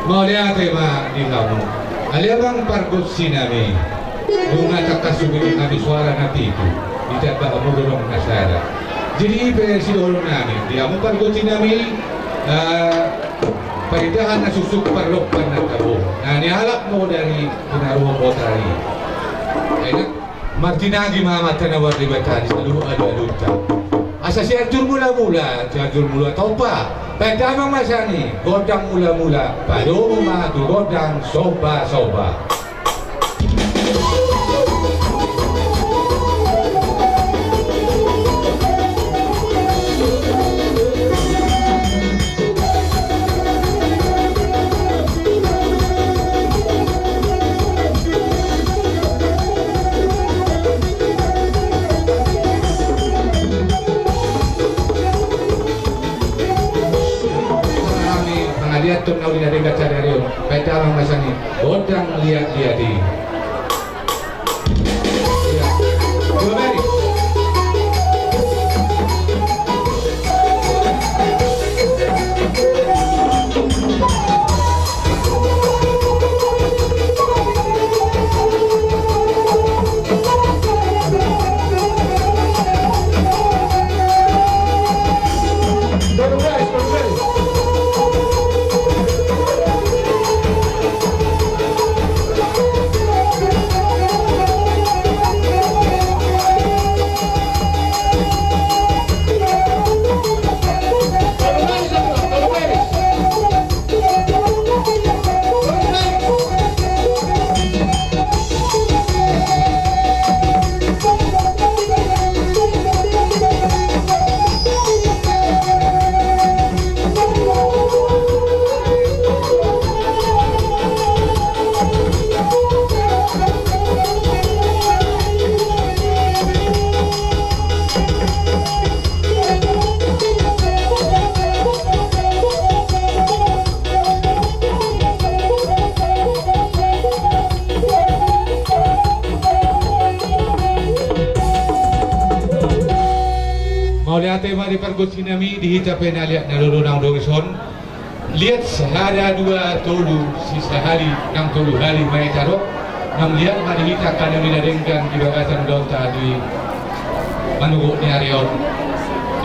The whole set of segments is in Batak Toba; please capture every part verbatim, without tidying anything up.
Mauliate ma di hamu. Ale amang pargonsi nami, nunga tangkas hubege hami suara na pitu, di tamba hamu godang na sada. Jadi i pe sidohonon nami di hamu pargonsi nami, eh, parindahan na suksuk parlompan na tabo na nialap ma dari pinaruhon botari. Enak. Martinangi ma amanta na marlibata di saluhut alualunta. Asa Sianjur Mulamula, Sianjur Mula Tompa, bahen damang ma sian i gondang mulamula, padomu ma tu gondang sombasomba. Hami mangaliathon na uli na denggan sadari on, bahen damang ma sian i gondang liatliat i. Di pargonsi nami, di hita pe na liat na lolo naung dong dison. Liat sahada dua tolu, sisahali nang tolu hali ma hita do. Nang liat ma di hita angka nami na denggan di bagasan ulaonta di manogot ni ari on.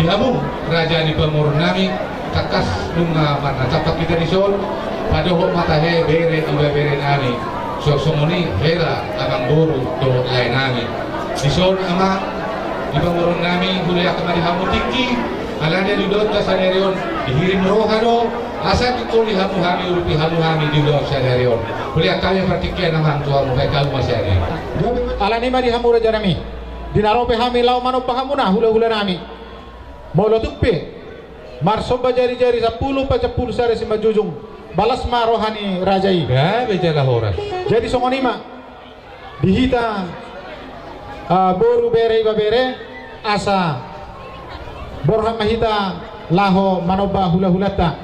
Di hamu raja ni pamoruon nami, tangkas nunga marnatampak hita dison. Padohot ma tahe bere ibebere nami. So songon i hela amangboru dohot lae nami. Dison amang, di pamoruon nami, hulean ma di hamu tingki. Alana di ulaonta sadari on dihirim roha do, asa tingkos di hamu hami, urupi hamu hami di ulaon sadari on. Hulean hami partingkian amang tu hamu, baen hamu ma sian i. Alani ma di hamu raja nami, di na ro pe hami laho manomba hamuna hulahula nami. Molo tung pe marsomba jarijari sampulu, pasampulu sada simanjujung, balas ma roha ni raja i. Gabe jala horas. Jadi songon i ma di hita, ah, boru, bere, ibebere, asa borhat ma hita laho manomba hulahulanta.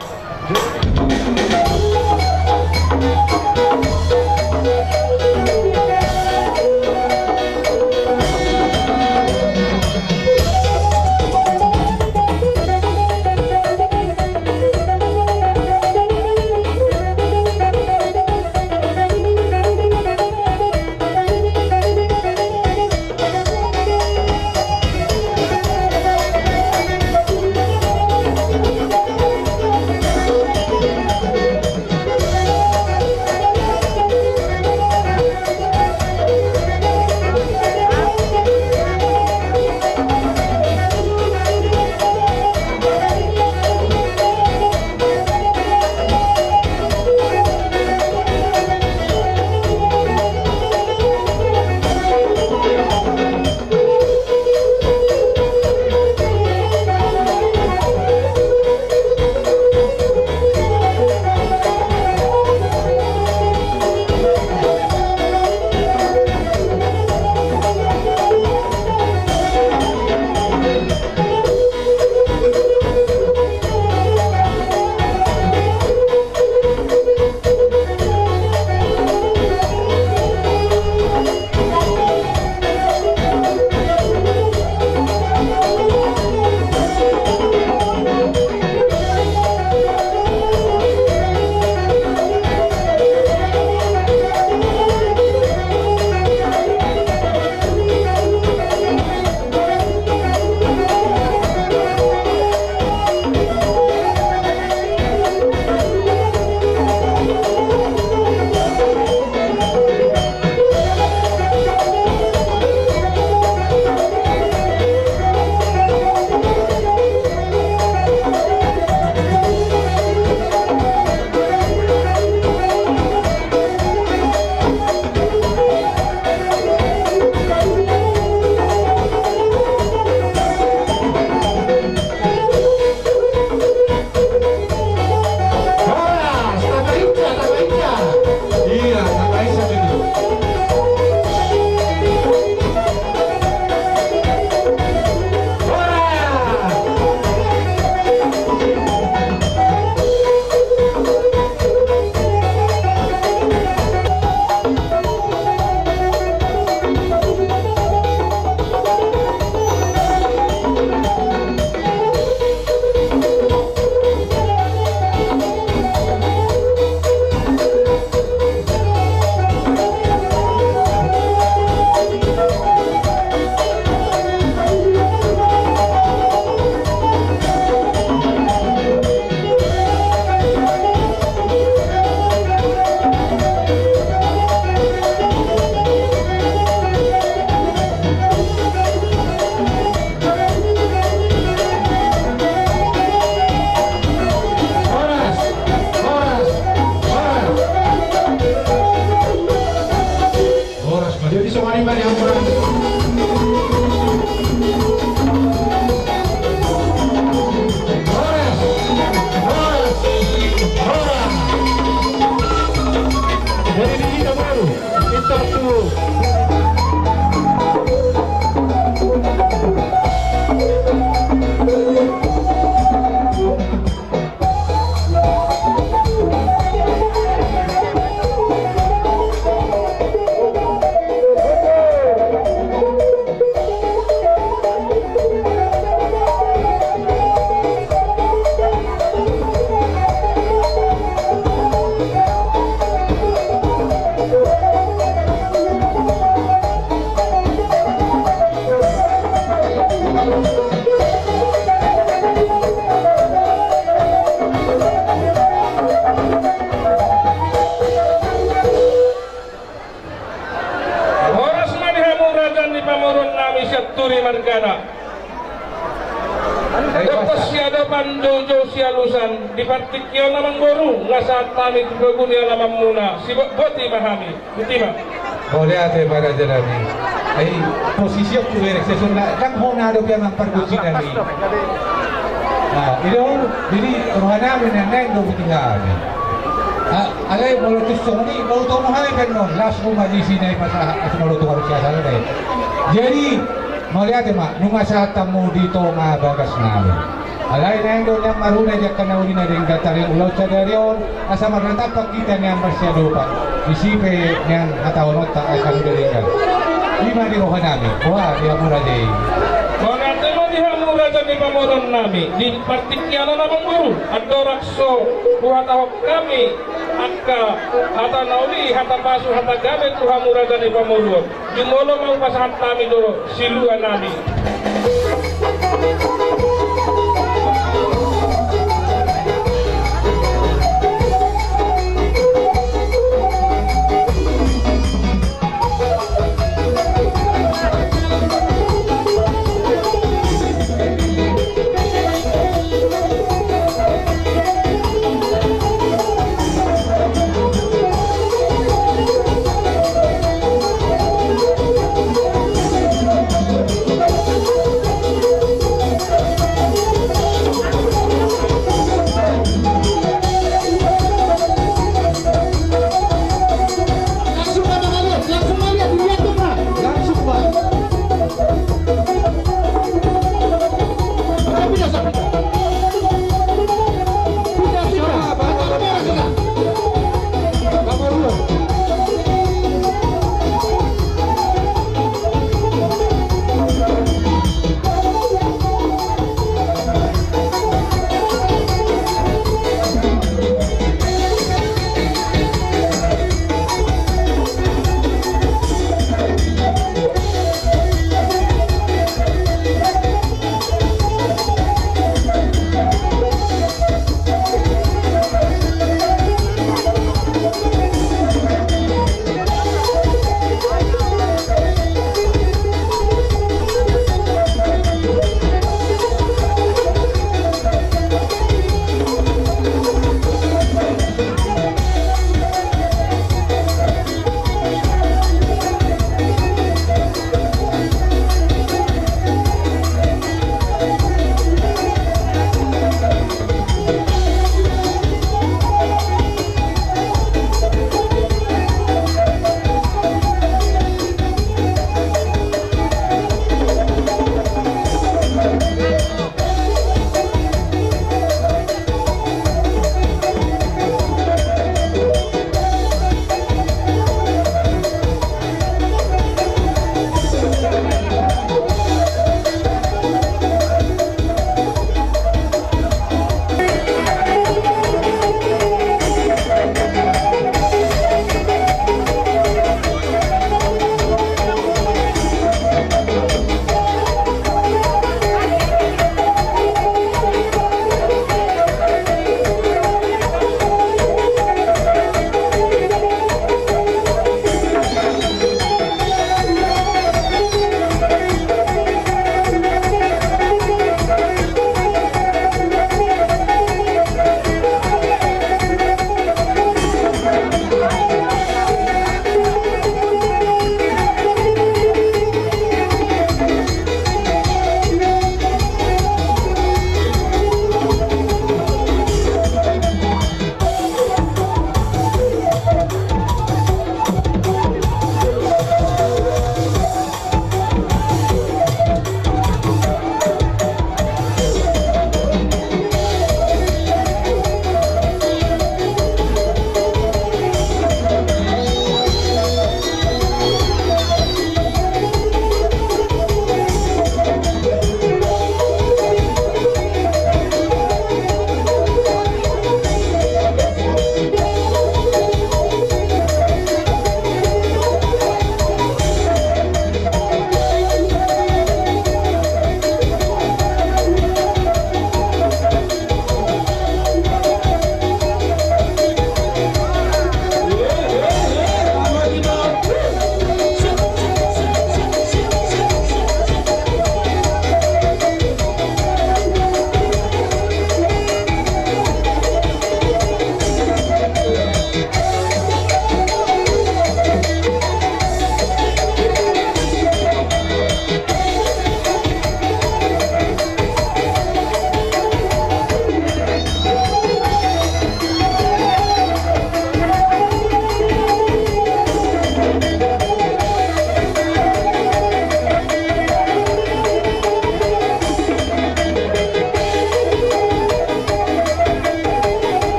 Pandojo sialusan di partingkian amangboru, nga sahat hami tu pogu ni alamanmuna, sibotboti ma hami. Botima. Mauliate ma raja nami. Ai, posisionku berek sesuna, ndang hona dope amang pargonsi nami. Nah, i do, jadi roha nami na naeng do buti hami. Ah, alai molo tung songon i, molo tung hami pe annon, las uma disi na i pasahat, as molo tung harus siasa na i. Jadi, mauliate ma, nunga sahat hamu di tonga bagas nami. Alai naeng do nian marhuna di angka na uli na denggan taringot ulaon sadari on, asa marnatampak hita nian marsiadopan. Disi pe nian hataononta angka na uli na denggan. I ma di roha nami, boha di hamu raja i. Mauliate ma di hamu raja ni pamoruon nami, di partingkian on amangboru, andorang so huhatahon hami angka hata na uli, hata pasu, hata gabe tu hamu raja ni pamoruon. Jumolo ma hupasahat hami do silua nami.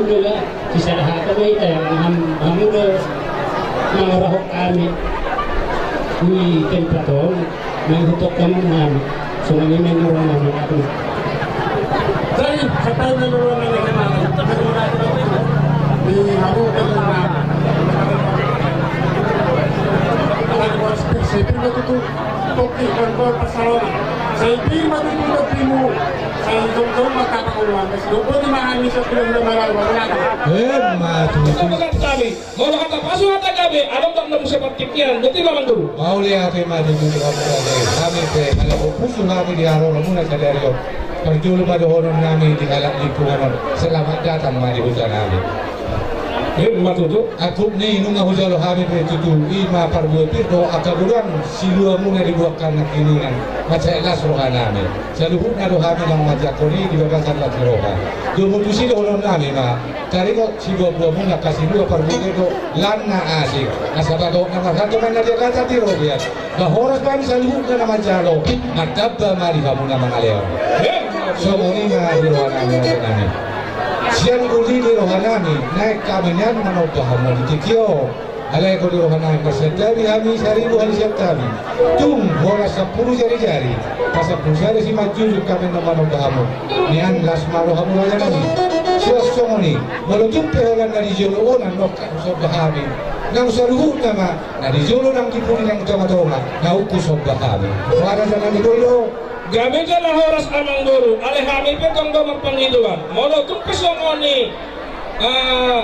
Sisada hata ma hita, hamu do mangorahon hami di tempat on, mangihut hamu hami. Songon i ma nurung nami. Jadi, sampai nurung nami. Di hamu, sipir ma tutu, topi, kongkol, pasalona. Sai pir ma tutu, topimu. Sai jom-jom ma kapang uluan. Sai jom-jom ma hami, sai pir ma maralo. Eh, ma tutu. Molo hata pasu hata gabe, adong tanda muse partingkian, boti ma mangguru. Mauliate ma di guru hami gabe, hami pe, mala pusu hami di haroro muna sadari on. Parjolo ma dohonon nami di halak lingkungan on, selamat datang ma di huta nami. Eh, ma tutu. Angkup ni nunga hujalo hami pe tutu, i ma parbue pir do angka godang silua muna di buakkan nangkiningan, mansai las roha nami. Saluhutna do hami nang manjangkon i di bagasan las ni roha. Domu tusi dohonon nami ma. Taringot sibuabua muna angka silua parbue do lanna asing. Asa bagot na marhalto ma na di agatan di robean. Ba horas hami saluhutna na manjalo. Martamba ma di hamu na mangalean. Songon i ma di roha nami, roha nami. Sian uli ni roha nami, naeng hami nian manomba hamu di tingki on. Alai anggo di roha nami marsantabi hami saribu hali santabi. Tung horas sampulu jari-jari. Pasampulu sada simanjujung hami na manomba hamu. Nian las ma rohamu raja nami. Suang songon i. Molo tung pe holan na di jolo on nang husomba hami. Nang saluhutna ma. Na di jolo nang di pudi nang tonga-tonga. Naung husomba hami. Raja nami boi do. Gabe jala horas amang boru. Alai hami pe tong do marpangidoan. Molo tung pe songon i. Ah,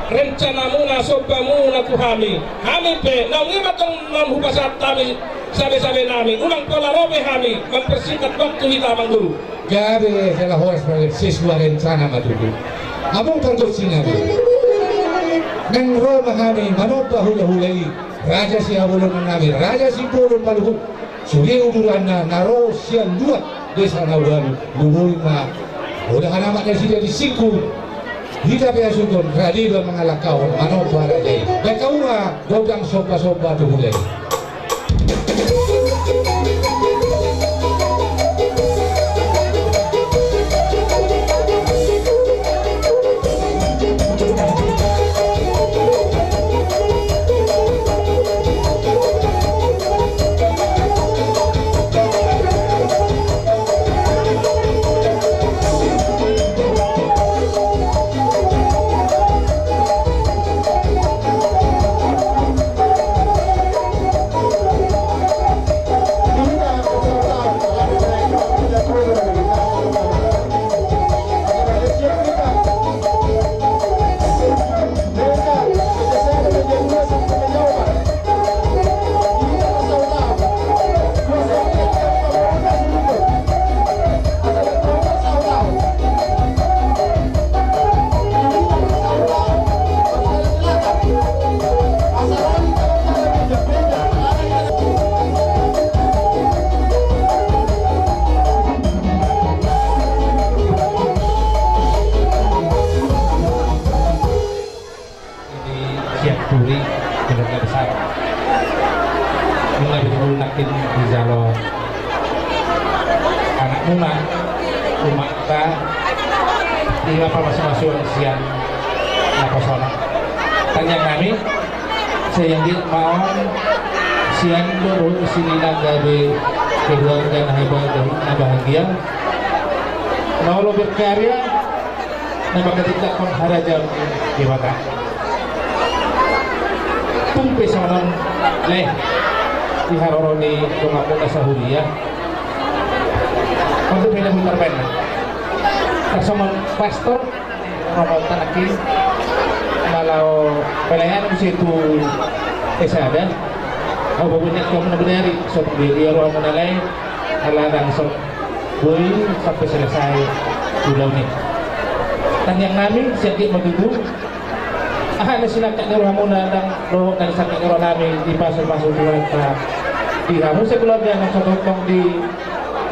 rencanamuna, sombamuna tu hami. Hami pe, naung i ma tong naung hupasahat hami, sabe-sabe nami. Unang pola ro be hami, mempersingkat waktu hita amang boru. Gabe, jala horas ma, sesuai rencana ma tutu. Amang pargonsi nami. Naeng ro ma hami, manomba hula-hula i. Raja Siabolon nami, Raja Simbolon Maluhut. Sude uduranna na ro sian luat desa na ualu, lului ma. Molo hanamat nasida di singkung. Hita pe asuton, rade do mangalangkahon, manomba raja i. Baen hamu ma godang somba-somba tu hula i. Di sian turi keluarga besar. Nunga di turi nangkin dijalo anakmuna, umakta, ima pamasumasuon sian naposona. Tangiang nami, sai anggiat ma on sian dohot sinina gabe keluarga na bahagia, na bahagia, na olo berkarya, na manghatindanghon harajaon ni Debata. Tung pe songon on, Lae, di haroro ni donganmuna sahuria. On pe na boi tarbaen. Tarsongon pastor, romo tanaki, na laho pelayanan muse tu S A D A. Ahu babunyak tu hamuna bodari, so tu dia rohamuna Lae, ala dang so boi sampe selesai ulaon i. Tangiang nami, sai anggiat ma tutu aha na sinangkap ni rohamuna, ndang dohot na sinangkap ni roha nami, dipasupasu Tuhanta di hamu sakeluarga na so tongtong di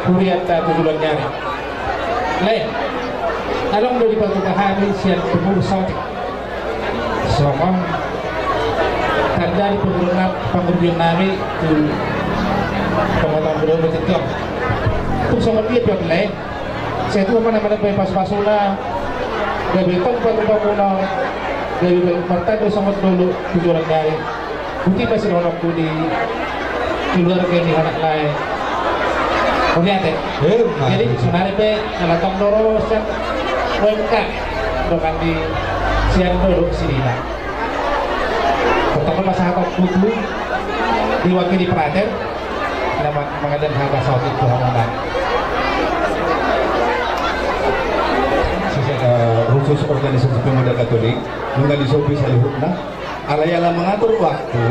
hurianta tu joloan ni ari. Lae, adong do dipatupa hami sian pengurus saotik. Songon tanda di pangguruan na-, pangguruan nami tu panggotan budaya Batition. Tung songon dia pe on, Lae. Sai tu ma na manambai pasupasuna Gabe tong patupa muna, gabe martanda songon dolok tu joloan ni ari. Boti ma sidohononku di keluarga ni anak lae. Mauliate. Eh, jadi, mauliate. Sonari pe, ala tong do ro sian U M K, do kan di sian dolok sidina. Pertama masa hata putu, diwakili prater, nama mangadan haba saotik tu hamuna. Sisa, eh, khusus organisasi pemuda Katolik, nunga disopi saluhutna, alai ala mangatur waktu,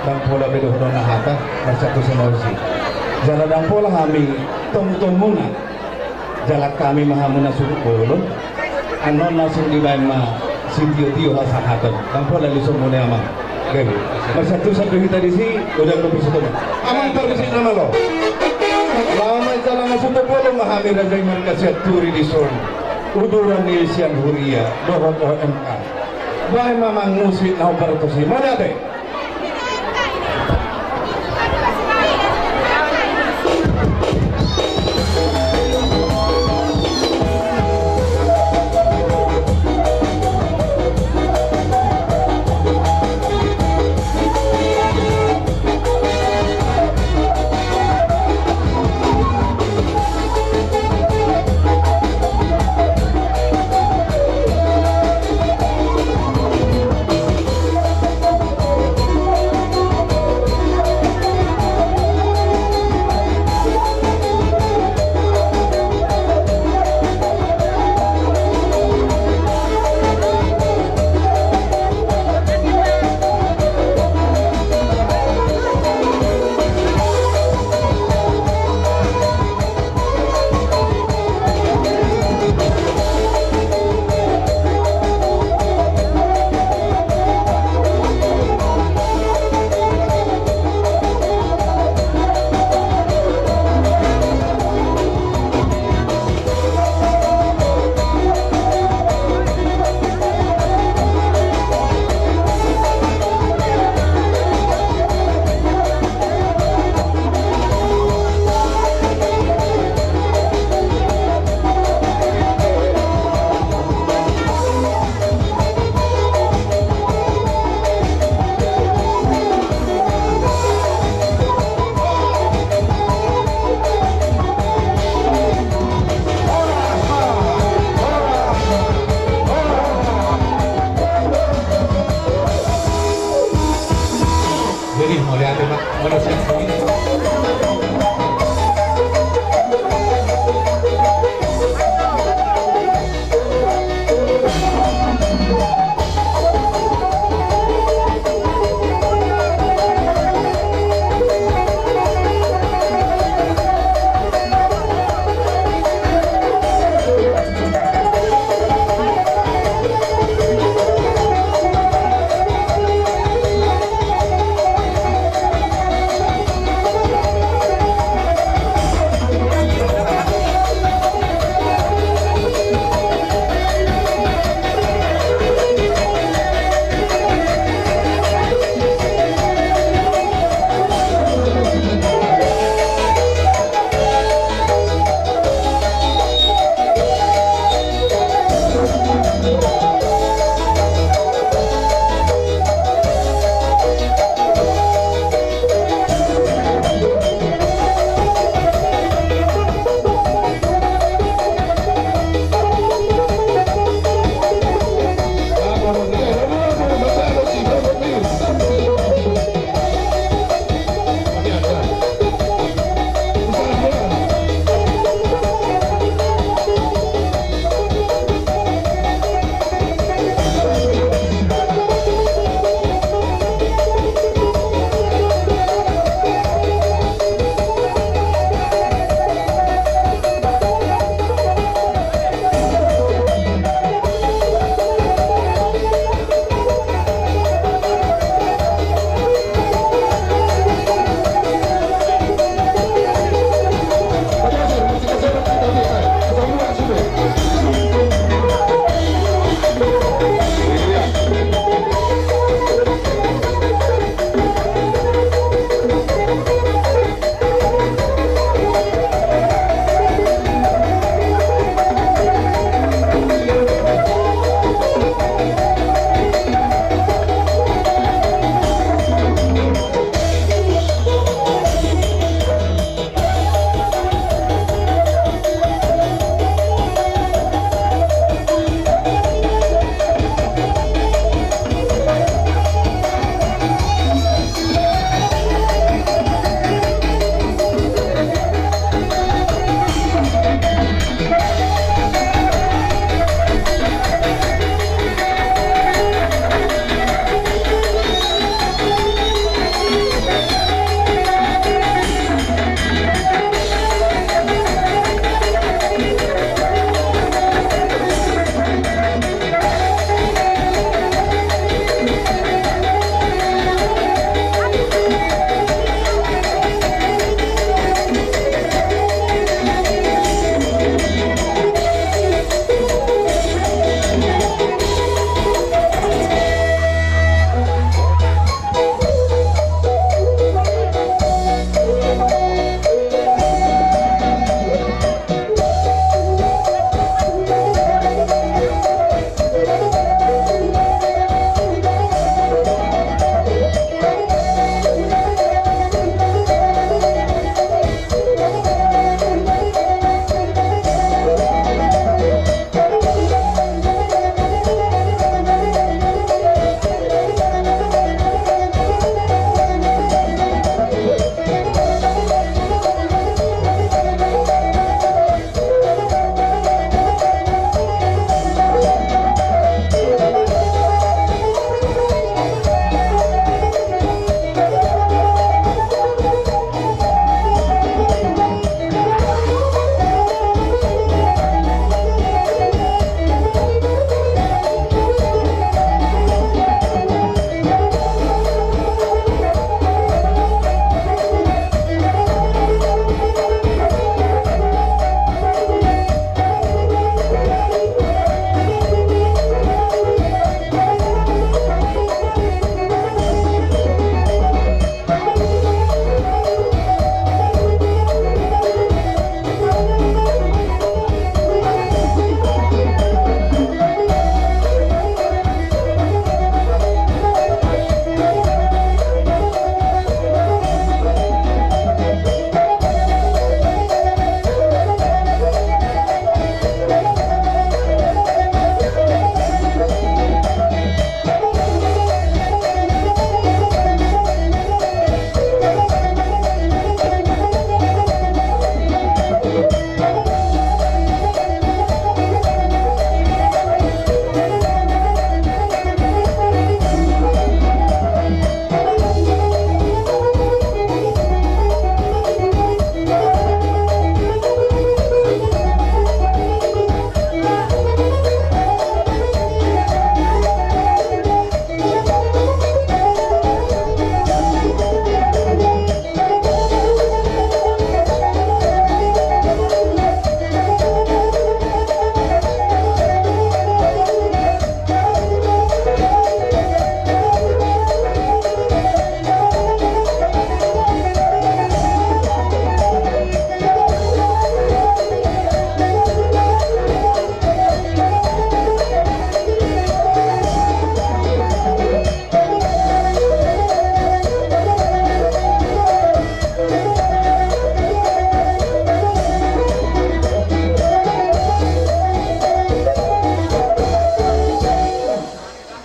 ndang pola be dohononna hata, marsiantusan ma tusi. Jala ndang pola hami tomutomuna. Jala hami ma hamuna suhut bolon, annon langsung dibaen ma sitio-tio hasahaton. Ndang pola lisomuna amang. Gabe. Marsiantusan do hita disi, godang dope sitoma. Amang parbisik nama lo. Laho ma jala na suhut bolon ma hami raja i marga Sianturi dison. Uduran ni sian huria, dohot O M K. Baen ma amang musik na hombar tusi. Mauliate.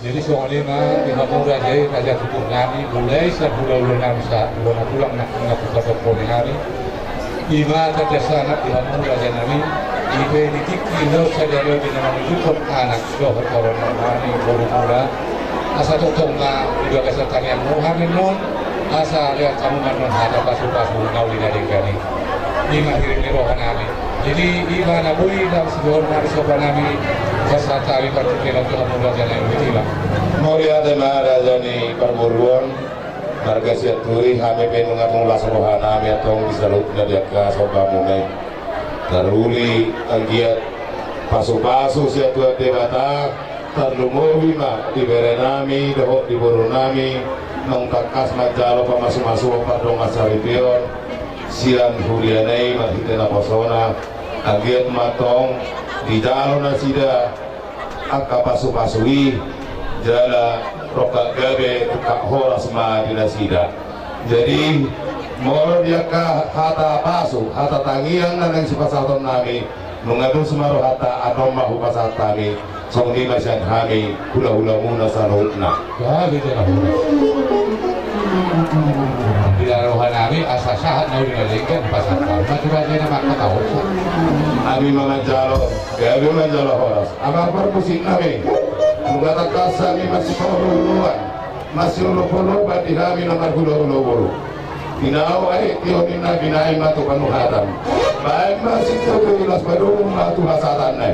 Jadi songon i ma di hamu raja i, raja tutur nami, mulai sian hulahula nami sahat tu na tulang na, na hupasahat hami. I ma tanda sahat di hamu raja nami, i pe di tingki on sadari on di na manunjukkon anak dohot torunna nami boru muna. Asa tongtong ma di bagasan tangiangmu hami nuaeng, asa lehon hamu ma nuaeng hata pasupasu na uli na denggan i. I ma hirim ni roha nami. Jadi i ma na boi na sidohon nami somba nami, pasahat hami partingkian on tu hamu raja nami, i ma. Mauliate ma raja ni parboruon, marga Sianturi, hami pe nunga tung las roha nami antong di saluhutna di angka sombamuna i. Taruli anggiat pasupasu sian Tuhan Debata, tarlumobi ma di bere nami dohot di boru nami, naung tangkas manjalo pamasumasuon pardongansaripeon sian huriana i marhite naposona, anggiat ma antong dijalo nasida angka pasupasu i, jala rongkap gabe, rongkap horas ma di nasida. Jadi molo di angka hata pasu, hata tangiang na naeng sipasahaton nami, nunga dos ma rohanta, annon ma hupasahat hami. Songon i ma sian hami hulahulamuna saluhutna. Gabe jala horas. Di roha nami asa sahat na uli na denggan pasahat hami ma tu raja i na mangkatahon. Hami ma manjalo, gabe ma jala horas. Amang parmusik nami, nunga tangkas hami masipaolooloan, masiolopolopan di hami na marhulahula boru. Tinahu aek tio ninna, binahen ma tu panuhatan. Baen ma sitio tu las, padomu ma tu hasahatan nai.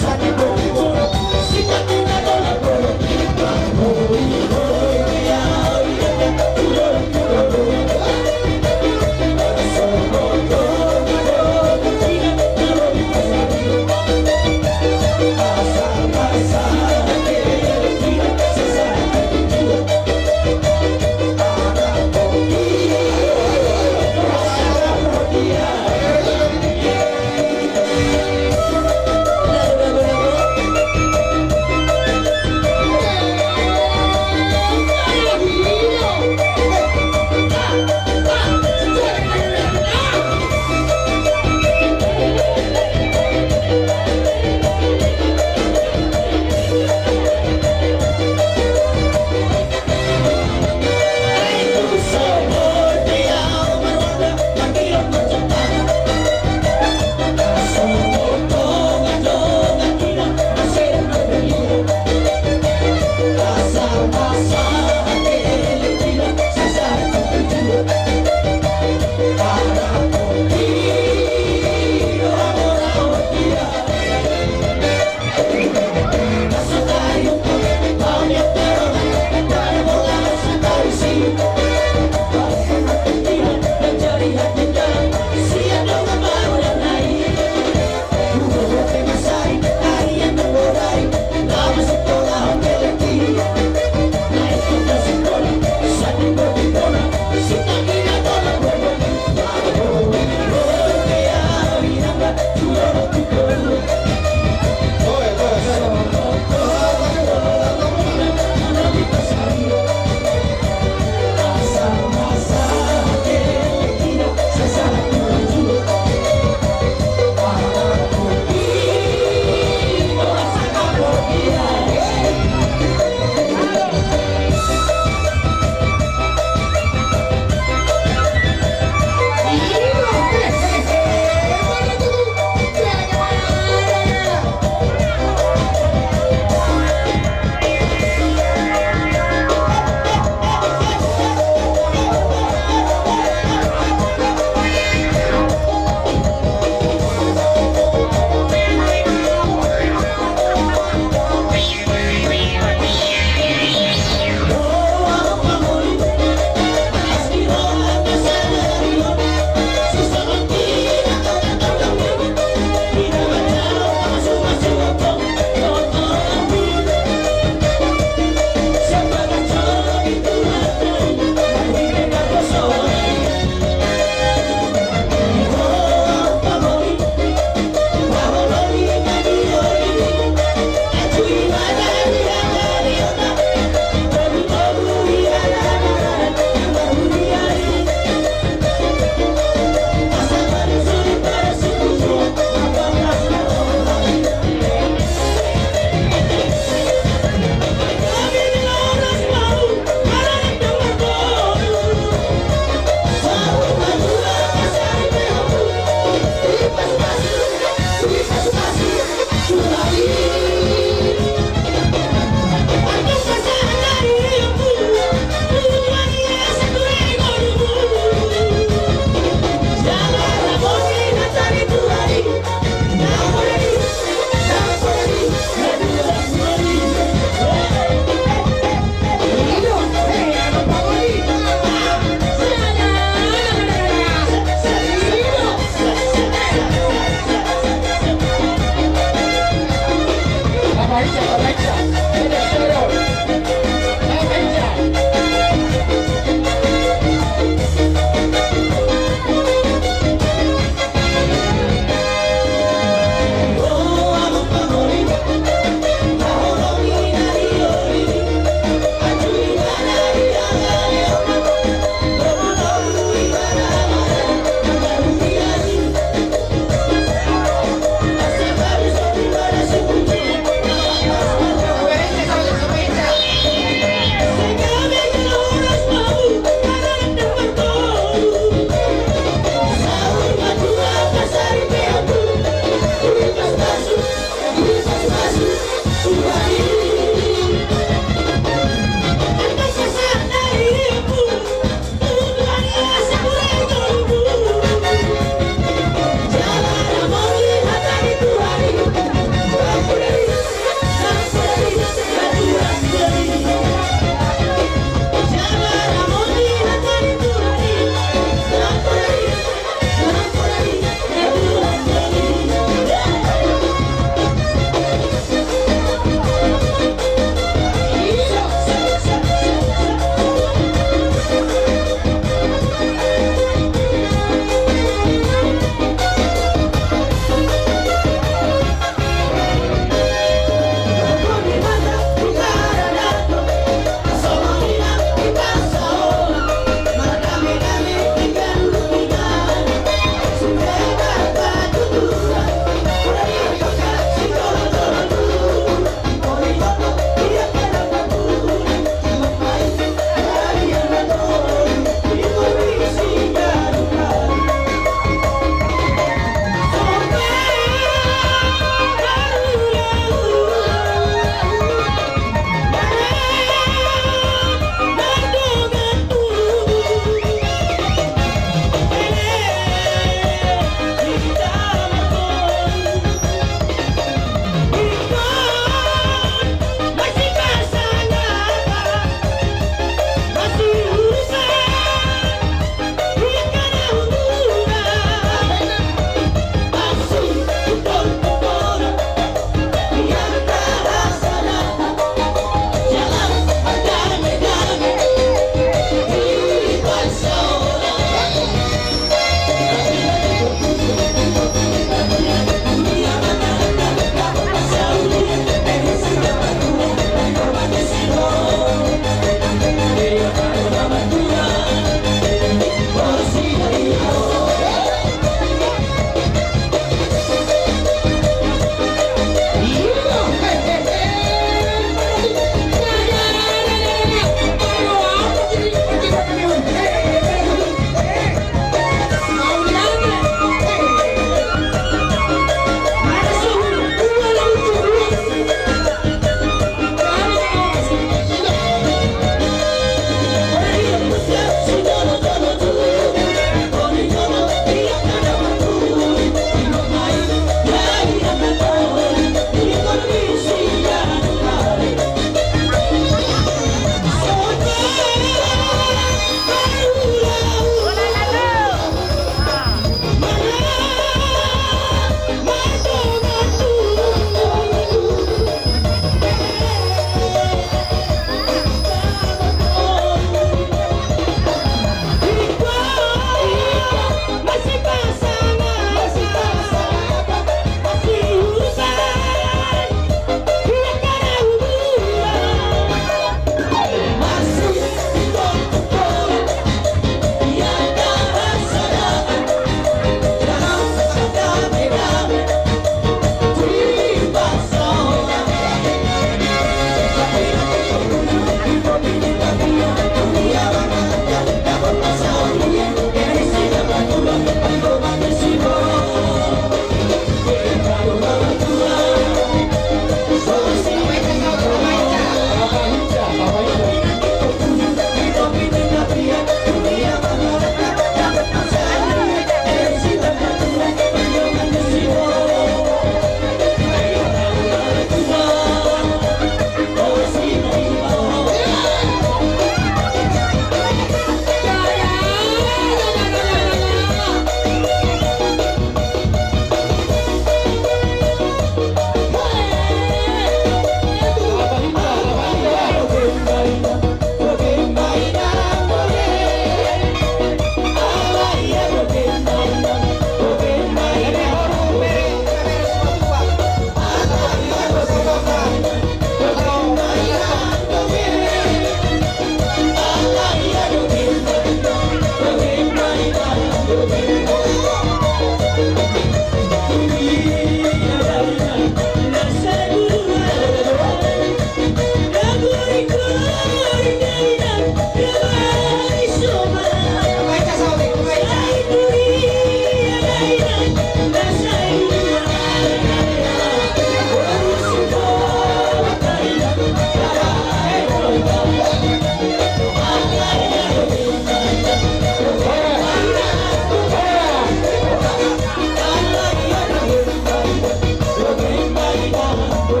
Eh,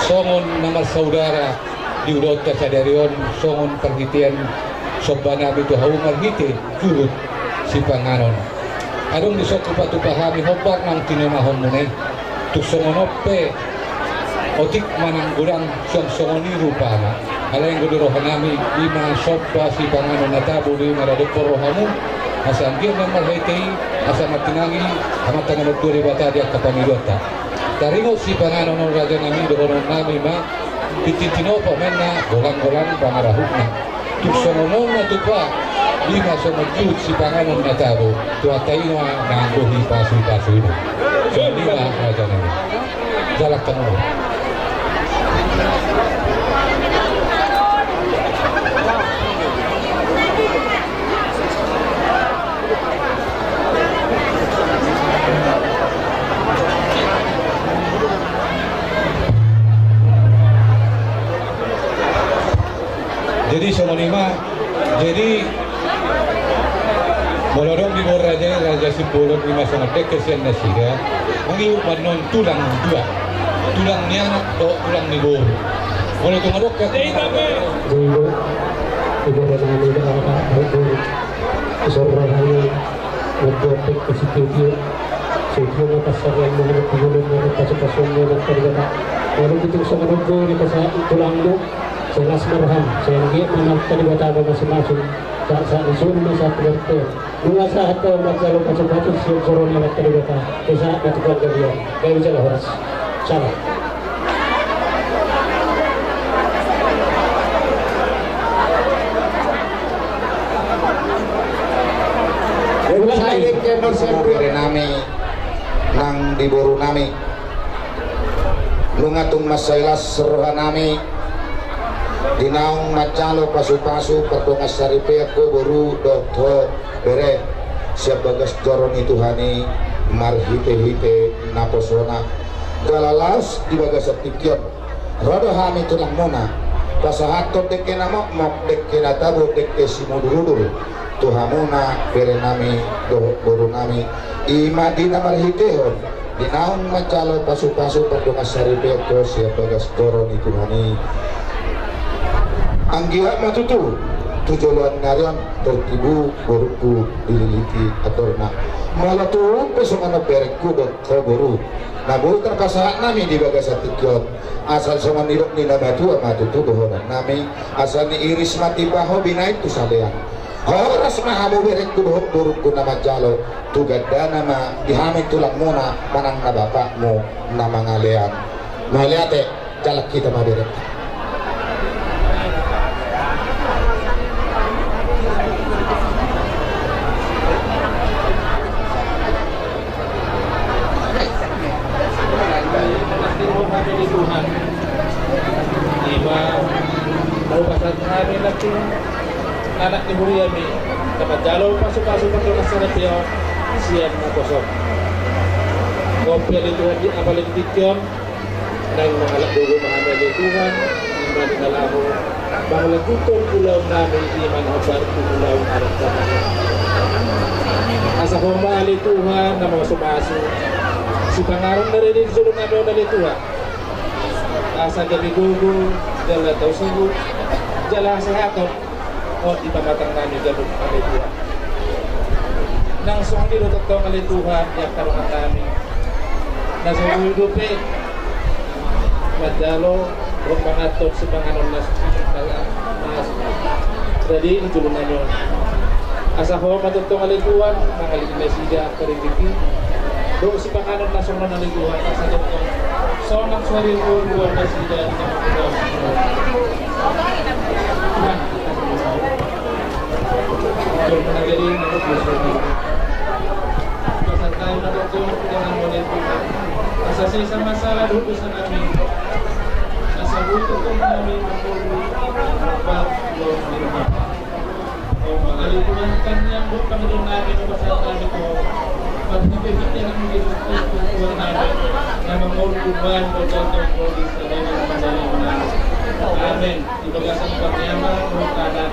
songon na marsaudara di ulaonta sadari on, songon parhitean somba nami tu hamu marhite juhut sipanganon. Adong dison hupatupa hami hombar naung tinonahonmuna i. Tung songon on pe, otik manang godang suang songon i rupana. Alai anggo di roha nami, i ma somba sipanganon na tabo do i maradophon rohamu, asa anggiat ma marhite i, asa martinangi Amanta na martua Debata di angka pangidoanta. Taringot sipanganon on raja nami, dohonon nami ma, tintin tinopa ma inna, golang-golang pangarahutna. Tung songon on ma tupa, i ma songon juhut sipanganon na tabo, tu hata i ma na anggo i pasu-pasu i ma. Songon i ma raja nami. Jala hamu. Jadi songon i ma, jadi molo adong di raja, raja Simbolon i ma songon dengke sian nasida, mangihut ma annon tulang dua, tulang ni anak dohot tulang ni boru. Molo tung adong, jadi ibadah nami dohot boru. Isor rohani, membuat tek ke situ dia. Situ dia pasaran mengenai pengulung mengenai pasu-pasu mengenai tadi kata. Lalu kita sama nunggu di pasar tulangmu. Jelas merham, sehingga menang tadi kata apa masing-masing. Saat-saat disuruh masa pengertian. Nunga sahat kau baca lo pasu-pasu siap suruh menang tadi kata. Bisa dapat kau kalian. Kau bisa lah horas. Salam. Bere nami nang di boru nami. Nunga tung mansai las roha nami di naung manjalo pasu-pasu pardongan saripeon ho boru dohot ho bere sian bagas joro ni Tuhan i marhite-hite naposona. Jala laos di bagasan tingki on ro do hami tulangmuna pasahathon dengke na mokmok, dengke na tabo, dengke simudur-udur tu hamuna bere nami dohot boru nami. I ma di na marhitehon di naung manjalo pasu-pasu pardongan saripeon ho sian bagas joro ni Tuhan i. Anggiat ma tutu tu joloan ni ari on tortibu borungku dililiti atorna. Molo tung pe songon on berengku dohot ho boru, na boi tarpasahat nami di bagasan tingki on, asa songon nidok ni na matua ma tutu dohonon nami, asa niiris ma timba ho binahen tu salean. Horas ma hamu berengku dohot borungku na manjalo, tu gandana ma di hami tulangmuna manang na bapakmu na mangalean. Mauliate. Jalan kita ma berengku. Tuhan. Ima, mau pasal kami nanti anak ni huriami, dapat jalo pasu-pasu pardongan saripeon sian naposo. Kopi di Tuhan di apalagi tingki on. Naeng mangalap dulu ma hami ale Tuhan, ima di na laho mangalanjuthon ulaon nami, ima na hombar tu ulaon adat nami. Asa Ho ma ale Tuhan na mamasu-masu sipanganon na rade di jolo nami on ale Tuhan. Asa gabe gogo, jala tau sibuk, jala hasehaton. On di pamatang nami gabe ale Tuhan. Nang songon i do tongtong ale Tuhan di angka dongan nami na so boi dope manjalo dohot manganhon sipanganon na, na, na rade di jolo nami on. Asa Ho ma tongtong ale Tuhan mangalehon nasida angka rejeki dohot sipanganon na songon on ale Tuhan, asa tongtong sonang suari ruar nasida na mangulahon. Asa sesa masalah dohot dosa nami. Asa boi tongtong nami mangolu. Mangolu. Mangolu Tuhan, tangiang dohot pangidoan nami, pasahat nami tu Ho. Amen. Di bagasan pernyataan, amen.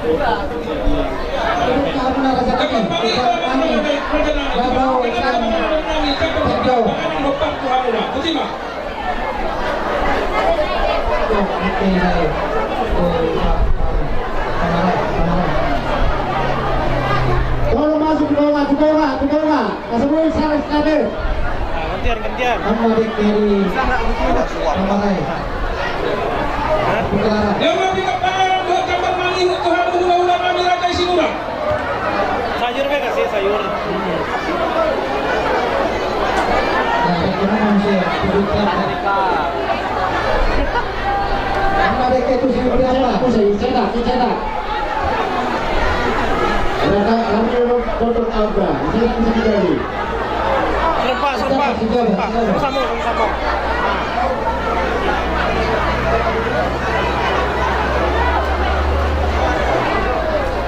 Tolong masuk ke bawah, ke bawah, ke bawah. Gantian, gantian. Nama dek dari. Nama rai. Hah? Nama rai. Dia mau pindah pangaran buat gambar mani, Tuhan, hula-hula kami, Raja Isimura. Sayur be kasih, sayur. Nah, ini manusia, hidup apa? Apa dek itu, saya beri apa? Saya cedak, saya cedak. Rata, rata, rata, rata, rata. Saya bisa jadi. Serempak, serempak. Serempak, serempak. Serempak, serempak.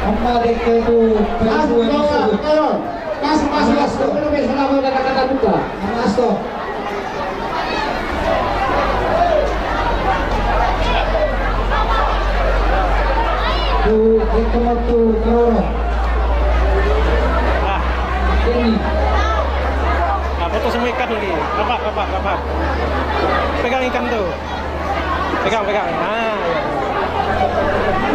Apa dek itu? Masuk, masuk, masuk. Masuk, masuk, masuk. Masuk, masuk. Masuk, masuk. Tu, itu mau tu, Roro. Ini. Nah, foto semua ikan lagi. Rapat, rapat, rapat. Pegang ikan tu. Pegang, pegang. Ah, ya.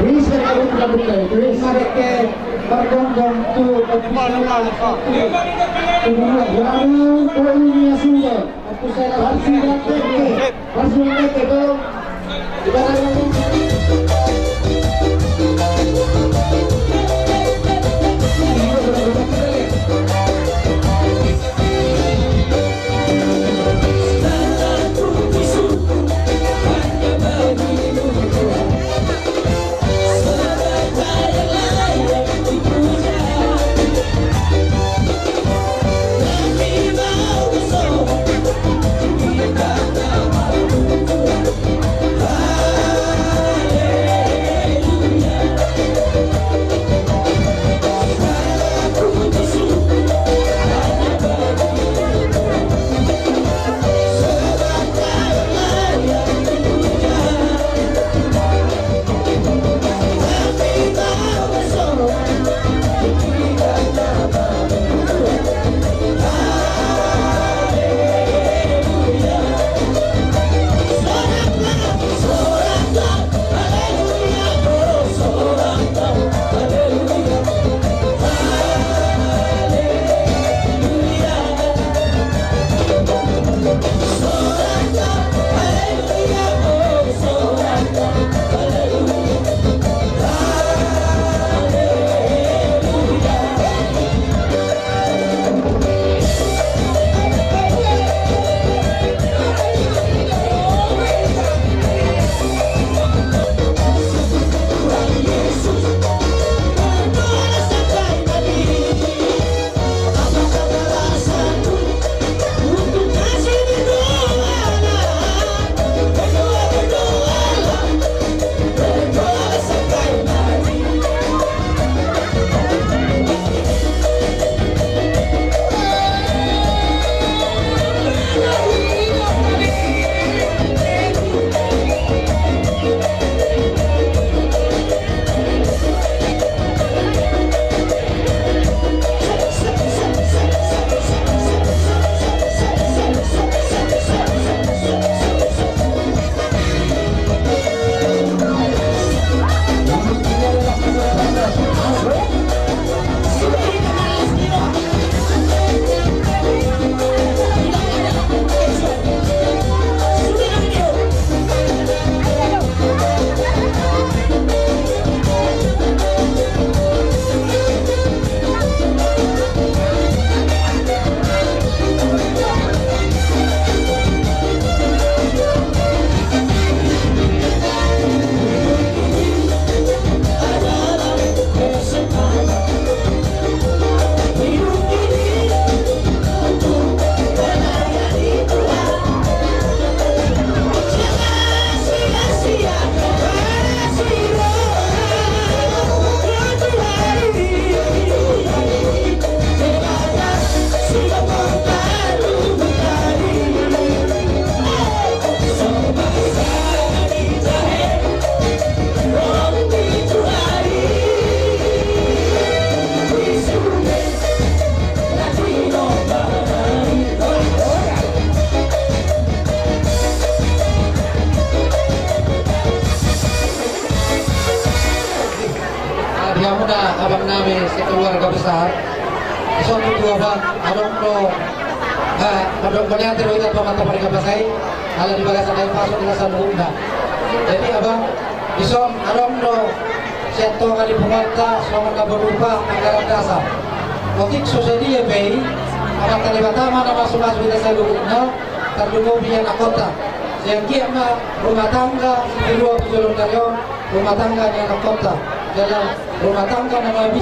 Bisa kau buka, buka itu. Bisa dek, bergonggong tu, lupa, lupa, lupa. Tubuh, lalu, poinnya sudah. Sip. Sekeluarga besar. Dison tutu, Abang, adong do, eh, adong do nian teroitan pamata parigabasa i, ala di bagasan na i pasu di na saluhutna. Jadi, Abang, dison adong do sian tonga ni punguanta songon na berupa anggaran dasar. Otik so sadia pe i, Amanta Debata ma na masumasu di na saluhutna, tarlumobi anakkonta. Sai anggiat ma rumah tangga sipilua tu joloan ni ari on, rumah tangga ni anakkonta, jala rumah tangga na mabi.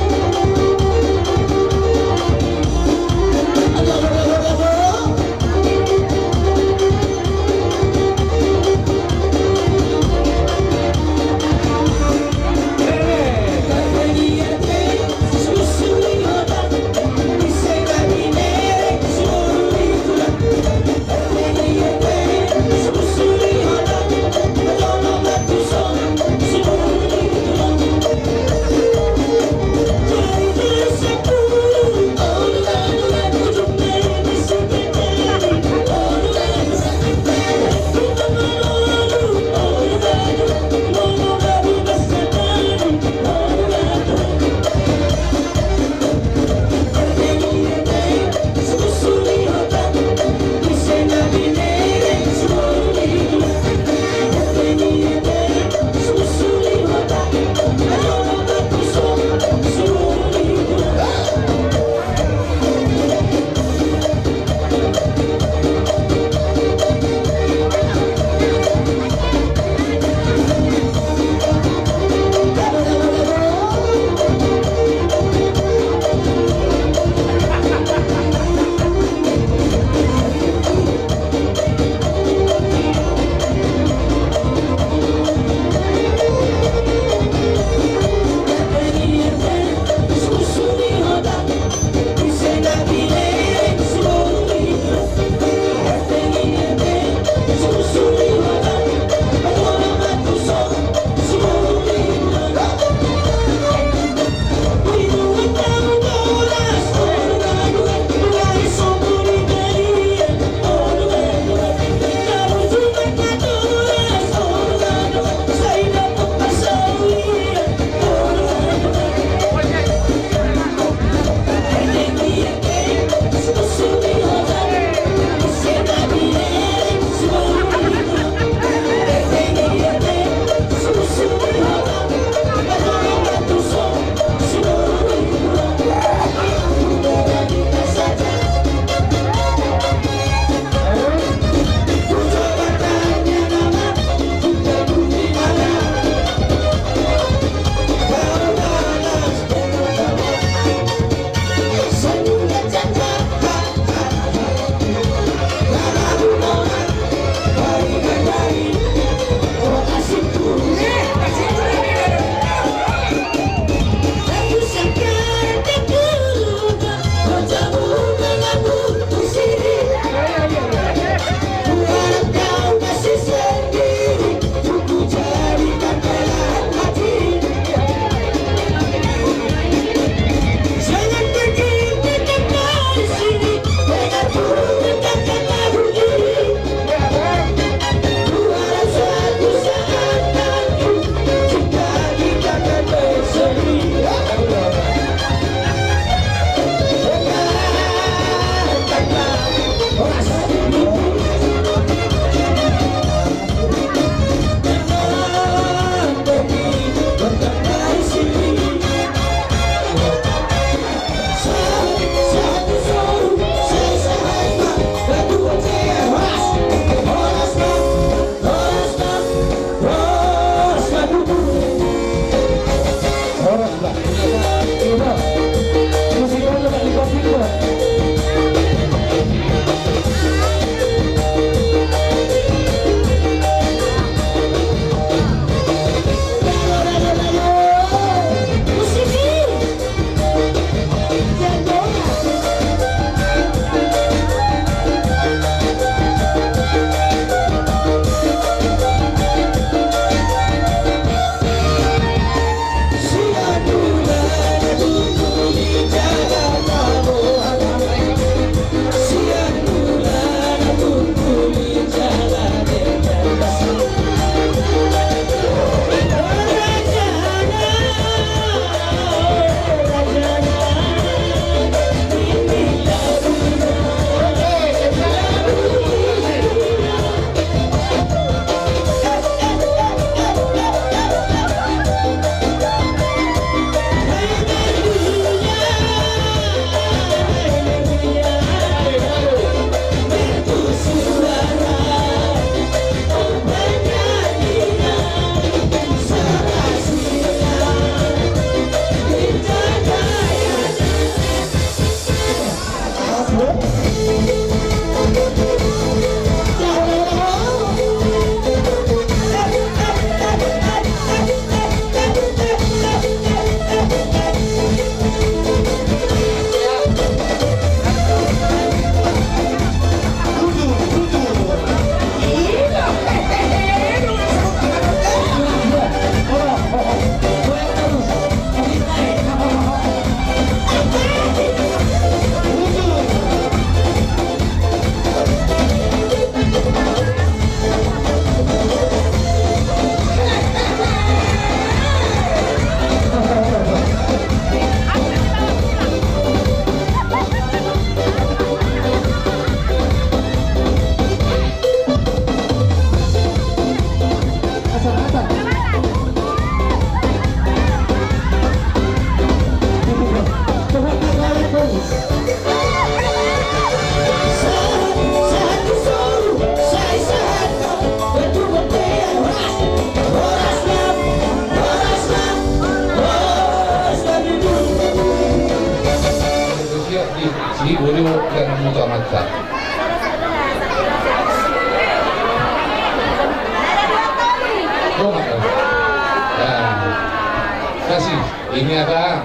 Ini abang,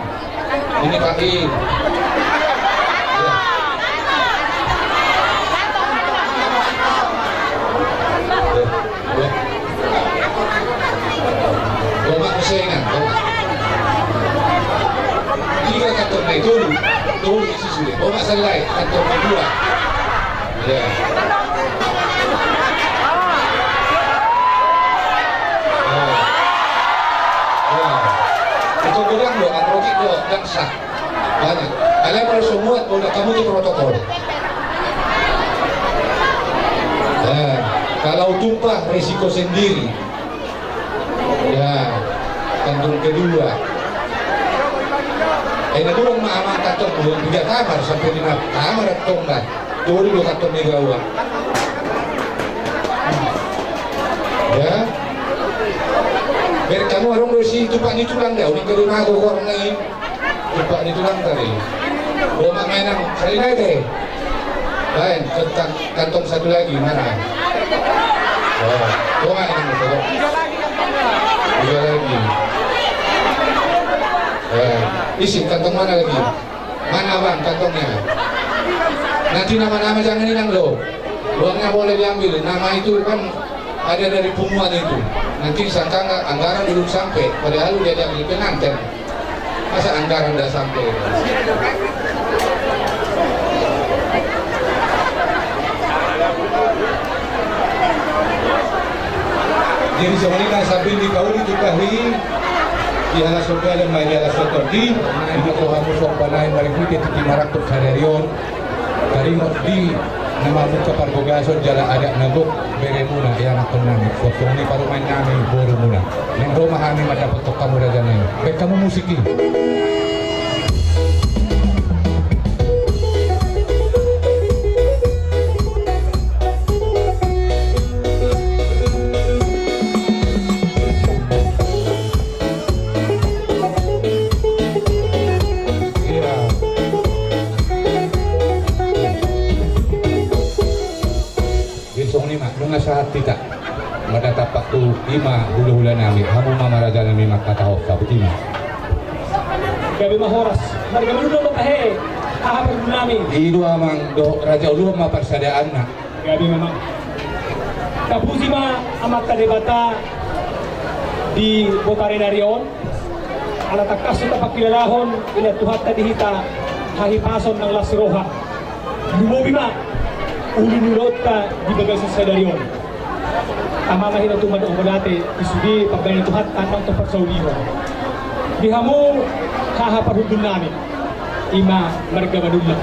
ini Pak I. Iya. Iya. Bomak muse ingan, bomak. Tiga kantong na i, tolu. Tolu isi sude. Bomak sallai, kantong na i dua. Iya. Iya. Iya. Itu godang do, akrokit do, dangsa. Banyak. Kalian harus semua, kalau kamu itu protokol. Ya, kalau tumpah, resiko sendiri. Ya, kantong kedua. Eh, na kurang mah aman kantong, tiga kamar sampai lima kamar kantong dah. Tolu do kantong ni gawa. Ya. Ber kamu adong do si tupak ni tulang dah, unik kali mah gogor nai. Tupak ni tulang tadi. Bomak ma inang, sari nai te. Lain, kantong, kantong satu lagi, mana? Oh, bomak inang itu. Tiga lagi. Eh, isi kantong mana lagi? Mana abang kantongnya? Nanti nama-nama jangan inang lo. Uangnya boleh diambil. Nama itu kan ada dari punguan itu. Nanti sangka anggaran belum sampai. Padahal udah diambil pengantin. Masa anggaran udah sampai? Jadi songon i ma sambil dipauli tu tahi, di alas on dalan ma di alas on tondi, ima tu hamu suang banaen marhite tingki marangkup sadari on, taringot di na mamungka parbogason jala adat na gok beremuna, ianakhon nami, songon i parumaen nami borumuna. Naeng ro ma hami mandapothon hamu raja nami. Baen hamu musik i. Iya. Jadi songon i ma, nunga sahat hita. Mada tampak tu ima hulahula nami, hamu ma raja nami mangkatahon, sahat i ma. Gabe ma horas, marga Manullang do tahe, haha parhundul nami. I do amang dohot raja uluan ma parsadaanna. Gabe ma amang. Tapuji ma Amanta Debata di botari nari on, ala tangkas do tapangkilalahon inan Tuhanta di hita, hahipason nang las roha. Lumobi ma ulu ni ulaonta di bagasan sadari on. Tama ma hita tu mandok mauliate di sude pambahenan ni Tuhanta nang tu parsaulihon. Di hamu haha parhundul nami, ima marga Manullang.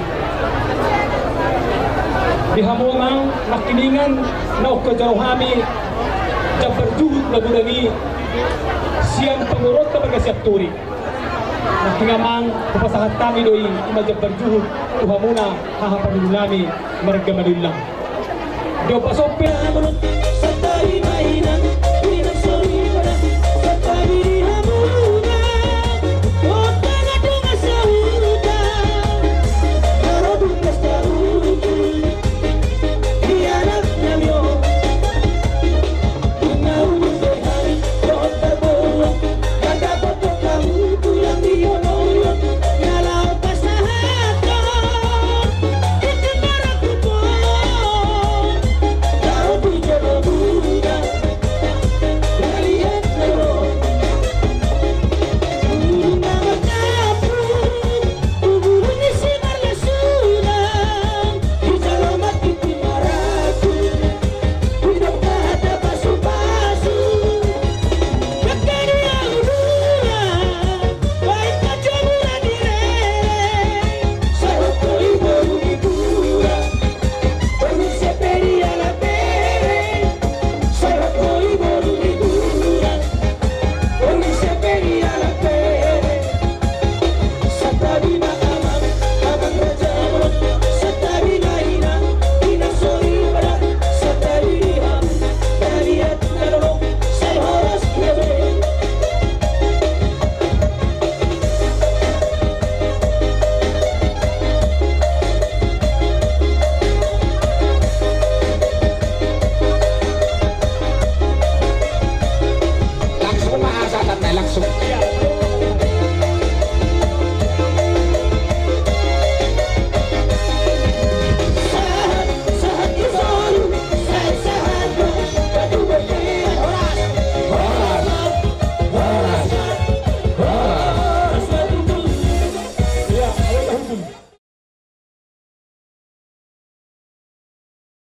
Di hamu amang nangkiningan naung hujalo hami jambar juhut na godang i sian pamoruonta marga Sianturi. Nangkin amang hupasahat hami do i, ima jambar juhut tu hamuna haha parhundul nami marga Manullang. Di ombas on pe na manungkun